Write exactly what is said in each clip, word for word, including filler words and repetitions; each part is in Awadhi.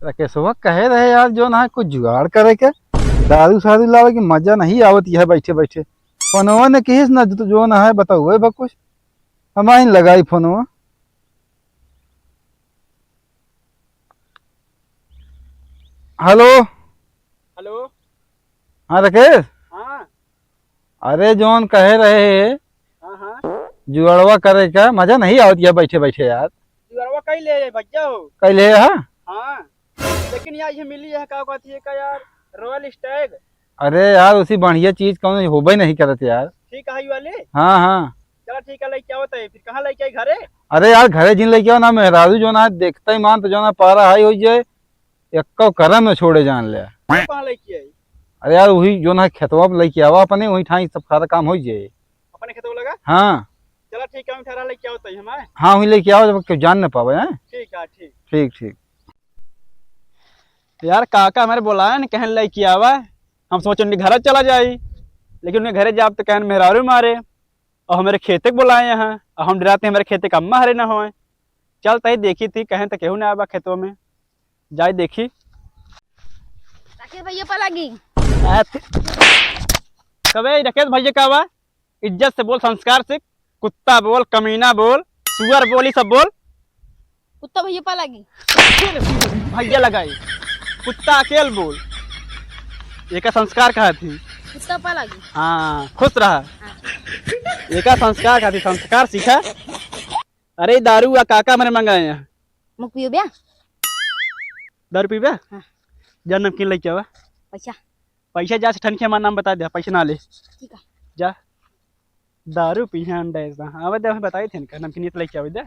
राकेशवा कहे रहे यार, जौन है कुछ जुगाड़ करे के, दारू सारू लावे के मजा नहीं आवत यह बैठे बैठे। फोनवा ने किहिस ना, जो, जौन है बताउए बा कुछ, हम आइन लगाई फोनवा। हेलो। हेलो। हाँ राकेश। हाँ। अरे जौन कहे रहे, हाँ, हाँ। जुअड़वा करे का मजा नहीं आवत या बैठे बैठे यार। जुअड़वा कई ले भैया हो। कई ले, हाँ? हाँ। लेकिन यार ये मिली है, का कहती है का यार, रॉयल स्टैग। अरे यार, उसी बढ़िया चीज कौन होबे नहीं करत यार। ठीक है, ये वाली? हाँ, हाँ। चला ठीक है, लेके आवत है। फिर कहाँ लेके आई, घरे? अरे यार, घरे जिन लेके आओ ना, मेहरारू जौन है देखते ही मान तो जौन है पारा हाई हो जाए, एक्को करम में छोड़े जान ले। कहाँ लेके आई? अरे यार, वही जौन है खेतवा पे लेके आवा अपने, वही ठाई सब सारा काम हो जाए। अपने खेतवा लगा? हाँ। चला ठीक है, हम ठहरा लेके आओ तई हमारे। हाँ, वही लेके आओ, जब केहू जान न पावे, हैं? ठीक है, ठीक। ठीक, ठीक। यार, काका हमारे बोलाए न, कहन लेके आवा, हम सोचे उनके घर चला जाई, लेकिन उनके घरे जाब तो कहन मेहरारू मारे, और हमारे खेते के बोलाए हैं, और हम डराते हमारे खेते का अम्मा हरे ना होए। चल तई देखी थी, कहें तो केहू ना आवा खेतों में, जाए देखी। राकेश भैया पा लागी। आ, थे-, कबे राकेश भैया का आवा? इज्जत से बोल, संस्कार से। कुत्ता बोल, कमीना बोल, सुअर बोल, ई सब बोल। कुत्ता भैया पा लागी। फिर भैया लगाई। कुत्ता अकेल बोल। एका संस्कार कहा थी? कुत्ता पा लागी। हाँ, खुश रहा। हाँ। एका संस्कार कहा थी, संस्कार सीखा। अरे दारू आ काका हमरे मंगाए हैं। मुख पियो ब्या? दारू पीबे? हाँ। जा नमकीन लेके आवा। पैसा? पैसा जा से ठनके हमार नाम बता दे, पैसा ना ले। ठीक है। जा। दारू पीहे अंडा ऐसा। आवे दे, बताई थे इनका, नमकीन ये तो लेके आवे दे।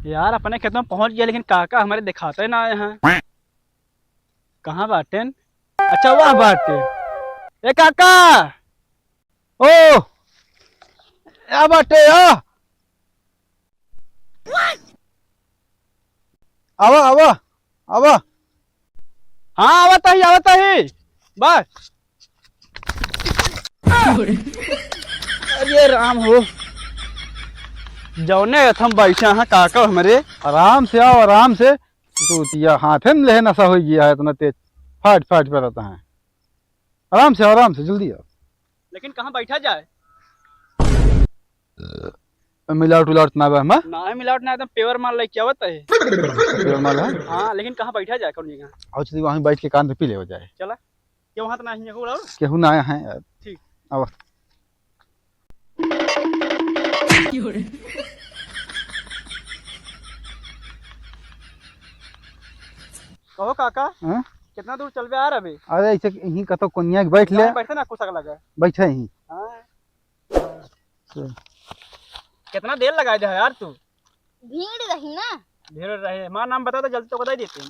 यार, अपने खेत में पहुंच गया, लेकिन काका हमारे दिखाते ना आए हैं। कहाँ बाटेन? अच्छा, वह बाटे। ए काका! ओ! या बाटे, या? आवा, आवा, आवा। हाँ, आवत ही, आवत ही। बस। अरे राम हो। जौने अथम बैठा हैं काका हमरे। आराम से आओ, आराम से। तो तिया हाथे में लेहे नशा हो गया है इतना तेज। फाट, फाट पे रहता है। आराम से, आराम से, जल्दी आओ। लेकिन कहाँ बैठा जाए? मिलावट उलावट ना बा, हमा? ना है मिलावट ना, एकदम pure माल लेके आवत है। Pure माल है? हाँ, लेकिन कहाँ बैठा जाए, कौन जगह? आओ, चलिए वहीं बैठ के कान पे पी ले हो जाए। चला, क्यों हाथ ना हिंगे को लाओ? केहू ना आया है यार। ठीक। आओ। कहो काका, हाँ? कितना दूर चलबे आ रहे? अरे ऐसे ही कतो कोनिया के बैठ ले। नहीं, बैठे ना, कुछ लगा। बैठे ही। हाँ। चल। कितना देर लगा दे यार तू? भीड़ रही ना। भीड़ रहे। हमारा नाम बता दो, जल्दी तो बता ही देते हैं।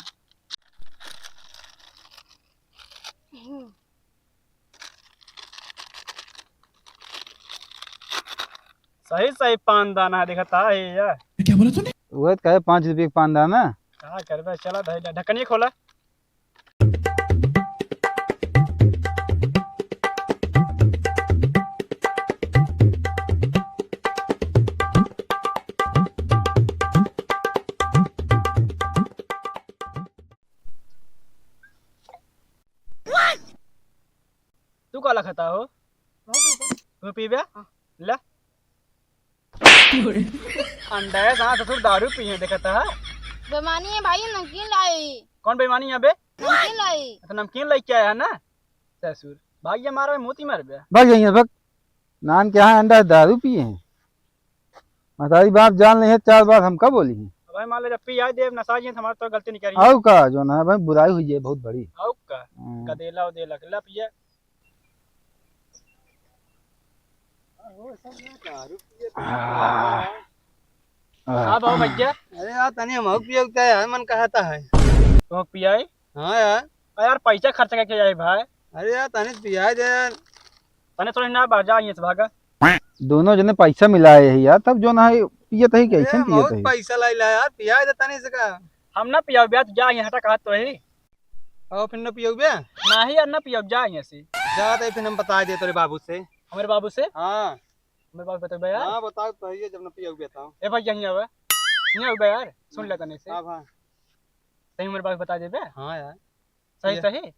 सही सही पान दाना है, देखता है यार। क्या बोला तूने? वह तो कहे पाँच रुपये का पान दाना। का करबे, चला धइल जा, ढक्कनिया खोला। तू काला खाता हो? मैं पीबे। तू पीबे? हाँ। ले। अंडा है, कहाँ ससुर दारू पिए देखता है? बेमानी है भाई, नमकीन लाई। कौन बेमानी है बे? नमकीन लाई। अच्छा, नमकीन लाई क्या है ना? ससुर, भाग ये मारबे, मोती मारबे। भाग जाइए, भाग। नान के यहाँ अंडा दारू पिए हैं। महतारी बाप जान ले है, चार बार हमका बोली है। भाई मान ले, जब पी आए देव नशा जी, हमारे तो गलती नहीं करी। आऊ का, जो ना है भाई, बुराई हुई है बहुत बड़ी। आऊ का? हम्म। गदेला उदेला के ला पिए। आह। आह। का बाबू भैया? अरे यार, तनी हमहू पिए उठता है यार, मन कहता है। तो पियाई? हाँ यार। अरे यार, पैसा खर्च करके आई भाई। अरे यार, तनी पियाई दे यार। तने थोड़ी ना बा, जा यहाँ से भागा। दोनों जने पैसा मिलाए है यार, तब जो ना है पियत है, कैसे अरे पियत बहुत है? पैसा लाई ला यार, पियाई दे तनी से का। हम ना पियाओ ब्याह, जा यहाँ हटा, कहा तो है। और फिर न पियउबे? नाही यार, न पियब, जा यहाँ से। जा तो फिर हम बता दे तोरे बाबू से। हमारे बाबू से? हाँ। हमारे बाबू से बता यार। हाँ, बताओ तो ये जब न पियउबे तो। ए भाई, यहीं आवे। यहीं आवे यार, सुन ले तने से। हाँ भाई। सही उम्र बाबू बता देबे? हाँ यार। सही, ये सही?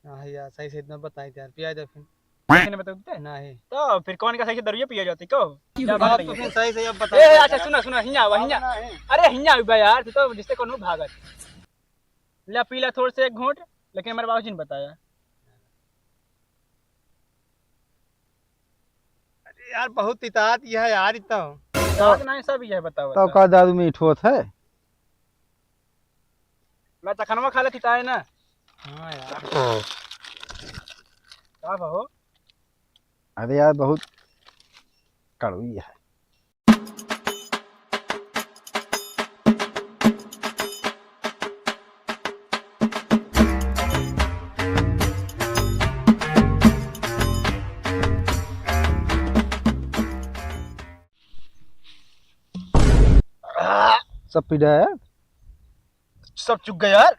हाँ यार, सही से इतना बताई दे यार, पिया दे फिर। सही नहीं बताऊ ते? नहीं। तो फिर कौन का सही से दरुए पिया जाती को? क्या बात बात तो नहीं फिर है? सही से अब बता ए, दे अच्छा यार। सुना, सुना, हियाँ आवा, अब हियाँ। नहीं। अरे हियाँ आवा यार, तू तो जिससे कोनो भागत। ले पी ला थोड़ से एक घूंट, लेकिन हमारे बाबूजी ने बताया। अरे यार, बहुत तितात यह है यार, ई तो। तितात नहीं, सब यह बताओ, तो बताओ। का दारू मीठ होत है? ला चखनवा खा ले, तिताए ना। हाँ यार। का बहो? अरे यार, बहुत कड़वी है। सब पी गया यार। सब चुक गया यार।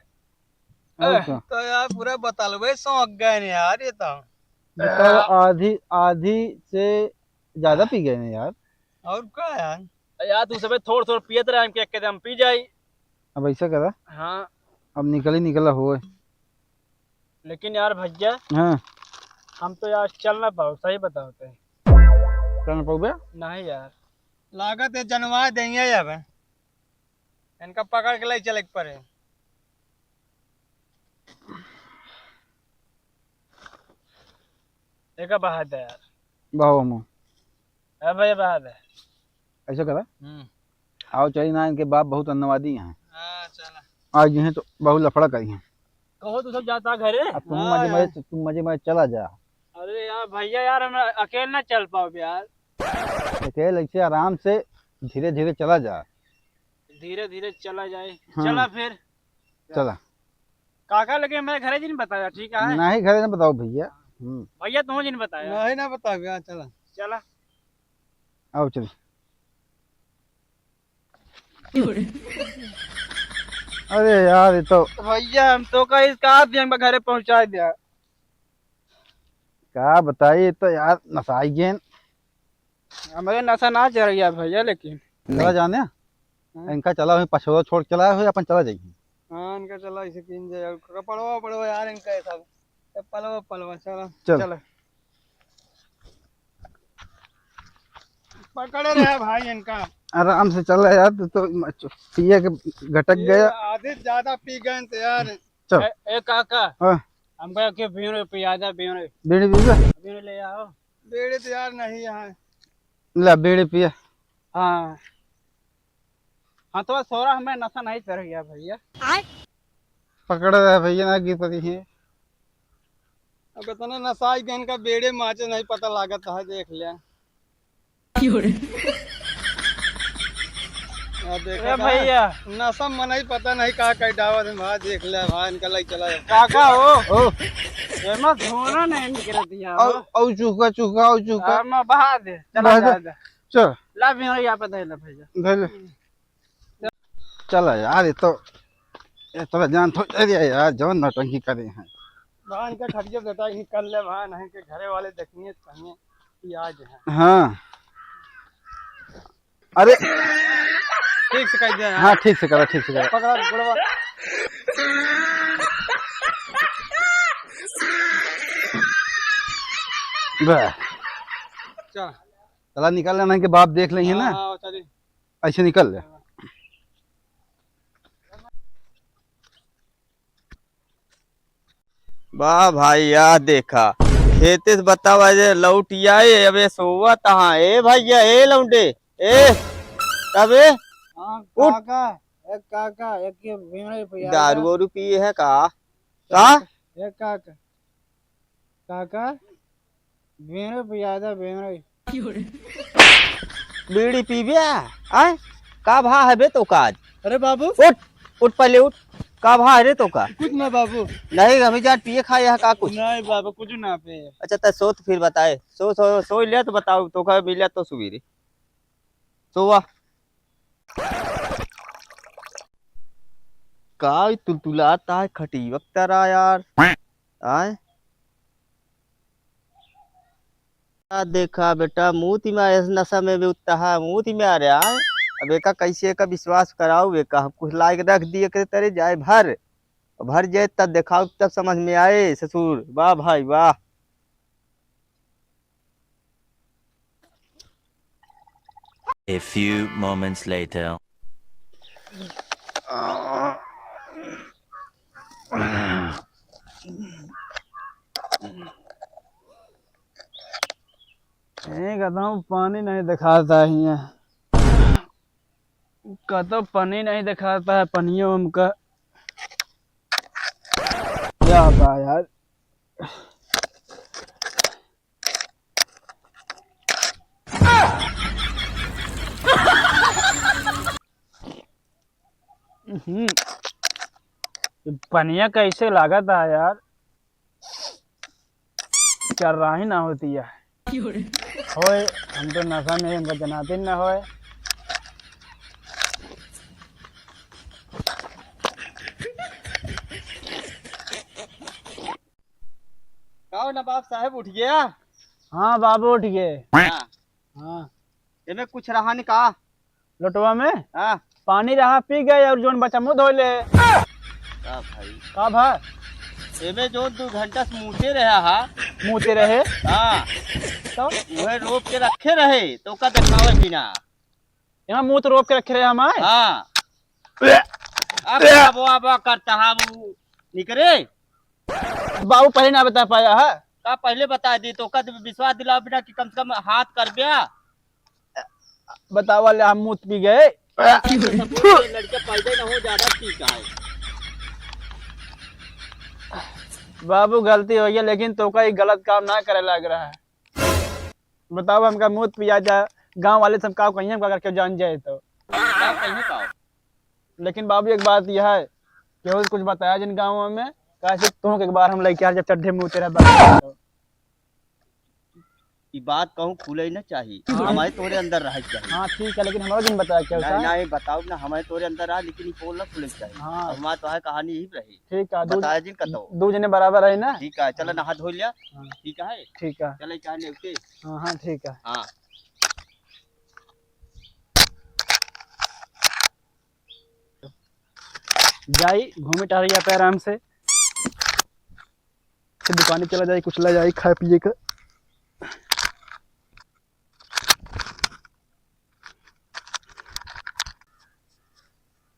और ए। का? तो यार पूरा बतलवे सौंक गए ने यार ये तो। बताओ, आधी, आधी से ज्यादा पी गए ने यार। और का यार? यार तू सबे थोड़ थोड़ पियत रहे, हमके एक के दम पी जाई। अब ऐसा करा। हाँ। अब निकली निकला होए। लेकिन यार भैया, हाँ। हम तो यार चल ना पाओ, सही बताओ ते। चल ना पाओ बे? नहीं यार। लागत है जनवा देंगे अब। इनका पकड़ के ले चले के पड़े। एका बहा दे यार। बहाओ हमू। अब भैया बहा दे। ऐसा करा? हम्म। आओ चली ना, इनके बाप बहुत अन्नवादी हैं। हाँ, चला। आज यहीं तो बहुत लफड़ा करी हैं। कहो तू सब जाता घरे। अब तुम हाँ मजे यार। मजे, तुम मजे मजे चला जा। अरे यार भैया यार, हम अकेले ना चल पाओ यार। अकेले ऐसे आराम से धीरे धीरे चला जा। धीरे धीरे चला जाए। हाँ। चला फिर। चला। काका लेकिन मेरे घरे जिन बताया, ठीक है? नहीं, घरे ना बताओ भैया। हम्म। भैया तुम जिन बताया। नहीं ना बताओ, हाँ, चला। चला। आओ चल। अरे यार, ये तो भैया हम तो का इसका हाथ दिया, हमका घरे पहुंचा दिया। का बताई, ये तो यार नसाई गेन। हमरे नशा ना चढ़ गया भैया, लेकिन चला जाने। हाँ। इनका चला हुई पछोड़ा छोड़ चला हुई, अपन चला जाइए। हाँ, इनका चला इसे कीन जाए। और कपड़वा, उपड़वा यार इनका ये सब। चप्पलवा, उपलवा, चला। चल। चला। पकड़े रहे भाई इनका। आराम से चला यार, तू तो म-, पिए के घटक ये गया। आधे ज्यादा पी गए थे यार। चल। ए, ए काका। हाँ। हमका के बीड़ी पिया दे, बीड़ी। बीड़ी पीबे? बीड़ी ले आओ। बीड़ी तो यार नहीं यहाँ। ला, बीड़ी पिया। हाँ। हाँ, तो सोरा हमें नशा नहीं चढ़ गया भैया। पकड़ रहा है भैया, ना गिर पड़ी है। अब इतना नशा आई गया इनका, बीड़ी माचिस नहीं पता लागत है, देख लिया। क्यों रे? अब देखा ए था, भैया। नशा में नहीं पता नहीं का कह डावत है, भाई देख ले, भाई इनका लई चला जाए। काका हो। ओ। एमा धुआं नहीं निकल दिया हो। औ, औ चूका, चूका, औ चूका। आ, मैं बहा दे, चला बहा दे। जा, जा। चल। ला भी यहाँ पे दे ले भैया। धर ले। चल यार, ये तो, ये तो जान थो, अरे यार, जौन नौटंकी करे हैं। भाई इनका खटिया बेटा ही कर ले भाई, नहीं के घरे वाले देखिए, कहिए कि आज है। हाँ। अरे। ठीक से कह दिया यार। हाँ, ठीक से करा, ठीक से करा। पकड़ा, गुड़वा। बस। चल। चला निकाल लेना, इनके बाप देख लेंगे ना। हाँ, हाँ, चलिए। ऐसे निकल ले। वाह भाई, यह देखा, खेते से बतावा जे लौट आए, अबे सोवा तहाँ। ए भैया, ए लौंडे, ए, तबे, हाँ, उठ। काका, ए काका, एक ये बीड़ी पिया दारू दे। वारू पिए है का? का? ए काका, काका, बीड़ी पिया दे, बीड़ी। बीड़ी पीबे? आय? का भा है बे तो काज? अरे बाबू। उठ, उठ पहले उठ। का भा है रे तो का? कुछ ना बाबू। नहीं, हमें जान पिए खाए है का कुछ? नहीं बाबू, कुछ ना पे। अच्छा, त सो तो फिर बताए। सो, सो, सो ले तो बताओ, तो का मिला तो सुबीरे। सोवा। का ई तुलतुलात है खटीवक तरा यार? आय? आ देखा बेटा, मुँह तिमा इस नशा में भी उत्ता है, मुँह तिमा आ रहा है। अब एका कैसे एका विश्वास कराऊ, एका हम कुछ लायक रख दिए के तरे जाए भर, भर जाए तब देखाऊ, तब समझ में आए ससुर। वाह भाई वाह। A few moments later. ए, कहता हूँ, पानी नहीं दिखाता है हियाँ। कहता हूँ, पानी नहीं दिखाता है, पनियो हमका। क्या बा यार? हम्म, ये पनिया कैसे लागत है यार? चर्राही ना होती है। होए, हम तो नशा में, हमका जनाते ना होए। का हो नवाब साहब, उठ गया? हाँ बाबू, उठ गए। हाँ। हाँ। एमे कुछ रहा नहीं का? लोटवा में? हाँ। पानी रहा, पी गए और जोन बचा मुँह धो ले। का भाई? का भा? एमे जो दो घंटा से मूते रहा हा। मूते रहे? हाँ। तो? वह रोप के रखे रहे, तो का देखावे बिना? एमा मूत रोप के रखे रहे हमारे? हाँ। अब क्या बवा बवा करता है वो? निकरे? बाबू पहले ना बता पाया है? का पहले बता दी तो का विश्वास दिलाओ बिना कि कम से कम हाथ कर दिया। बतावा ले, हम मूत पी गए। लड़के पैदा ना हो, ज्यादा ठीक है। बाबू गलती हो गई, लेकिन तो का एक गलत काम ना करे लग रहा है। बताओ, हमका मूत पिया जा, गाँव वाले सब का कहिए, हमका अगर केहू जान जाए तो। का कहिए का? लेकिन बाबू, एक बात यह है, केहू से कुछ बताया जिन गाँव में, काहे से तुहूँ के एक बार हम लइके आ जब चड्ढे में उतरे बा। ई बात कहूँ खुले ही ना चाही, हाँ। हमारे तोरे अंदर रहे के चाही। हाँ, ठीक है, लेकिन हमारा जिन बताया क्या नहीं, होता है? नहीं, बताओ ना, हमारे तोरे अंदर रहा, लेकिन ई पोल ना खुले के चाही। हाँ। अब हमारे तो है कहानी यही रही। ठीक है, दू, बताया जिन कतो। दू जने बराबर है ना? ठीक है, चलो हाँ। नहा धो लिया। हाँ। ठीक है? ठीक है। चले चाहे नेवते। हाँ, हाँ, ठीक है। हाँ। जाई, घूमे टहरे यहाँ पे आराम से। फिर दुकाने चला जाई, कुछ ला जाई खाए पिए का।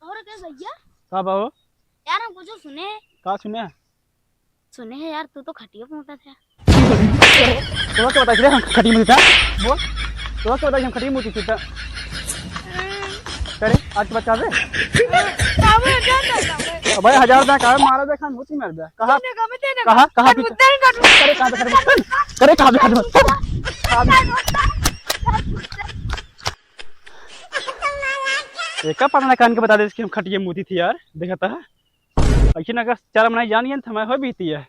और के भैया? का बाबू? यार, हम कुछ सुने। का सुने? सुने है यार, तू तो खटिया मूतत है। तोहका के बताई रे हम खटिया मूती था? बोल। तोहका के बताई हम खटिया मूती था? करे, आज के बाद चाहबे? चाहबे, क्या चाहबे? अबे, हजार दा का मारा देखा, मूती मार दे। कहा? देने का, मैं देने का। कहा? कहा? अरे, पीछे? मुद्दा ही काटू। करे, कहाँ पे खटिया? करे, कहाँ पे खटिया? एका पटना कान के बता दे कि हम खटिया मूती थी यार, देखा था। ऐसे ना कर, चार महीने जान गए, हमें हो बीती है।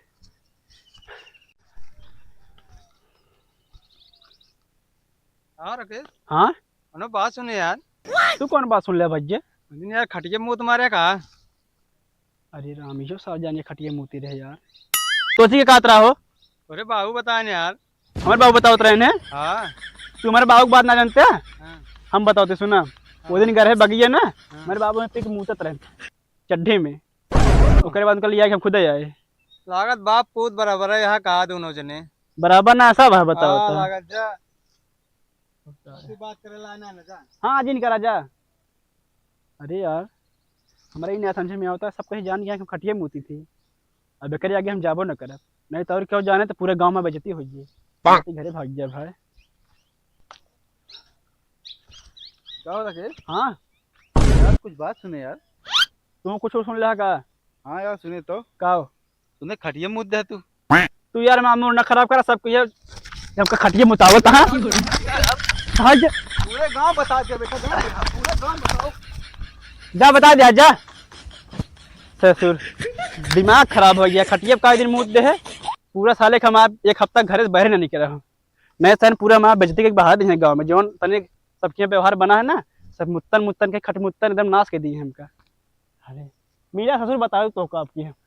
हाँ राकेश। हाँ? अनो बात सुने यार। तू कौन बात सुन ले भैया? दिन यार खटिया मूत मारे का? अरे राम, यो सार जाने खटिया मूती रहे यार। तो जी के कात रहा हो? अरे बाबू बताए ना यार। हमारे बाबू बतावत रहे ने? हाँ। तू हमारे बाबू की बात ना जानते? हाँ। हम बतावते सुना। हाँ। वो दिन गए रहे बगिया ना, हाँ। हमारे बाबू में पिक मूतत रहे चड्ढे में। ओकरे बाद उनका लिया के हम खुदे आए। लागत बाप पूत बराबर है यहाँ कहा दोनों जने। बराबर ना सब है बताओ हाँ, तो। लागत जा। तू बात करे ला ना, ना जा। हाँ, जिन करा जा। अरे यार, हमरा ई ना समझ में आवता, सब कहीं जान गया कि हम खटिया मूती थी। अब एकरे आगे हम जाबो न करब, नहीं तो और केहू जाने तो पूरे गांव में बेइज्जती हो जाए। पाक। घरे भाग जाए भाई। का हो राकेश? हाँ। यार कुछ बात सुने यार। तू कुछ सुन लिया का? हाँ यार सुने तो। का हो? तूने खटिया मूत दे तू। तू यार मामू ना खराब करा, सब कुछ हमका खटिया मुतावत, हाँ? हाँ, ये पूरे गांव बता दे बेटा, गांव बता, पूरे गांव बताओ। जा बता दे, जा। ससुर, दिमाग खराब हो गया, खटिया का दिन मूत दे है। पूरा साले का हम आप एक हफ्ता घरे से बाहर ना निकले हम। नए सन पूरा हमारा बेइज्जती के बाहर दे हैं गांव में, जौन तने सबके व्यवहार बना है ना, सब मुत्तन मुत्तन के खटमुत्तन एकदम नाश के दिए हमका। अरे, मेरा ससुर बताओ तो का आपकी है?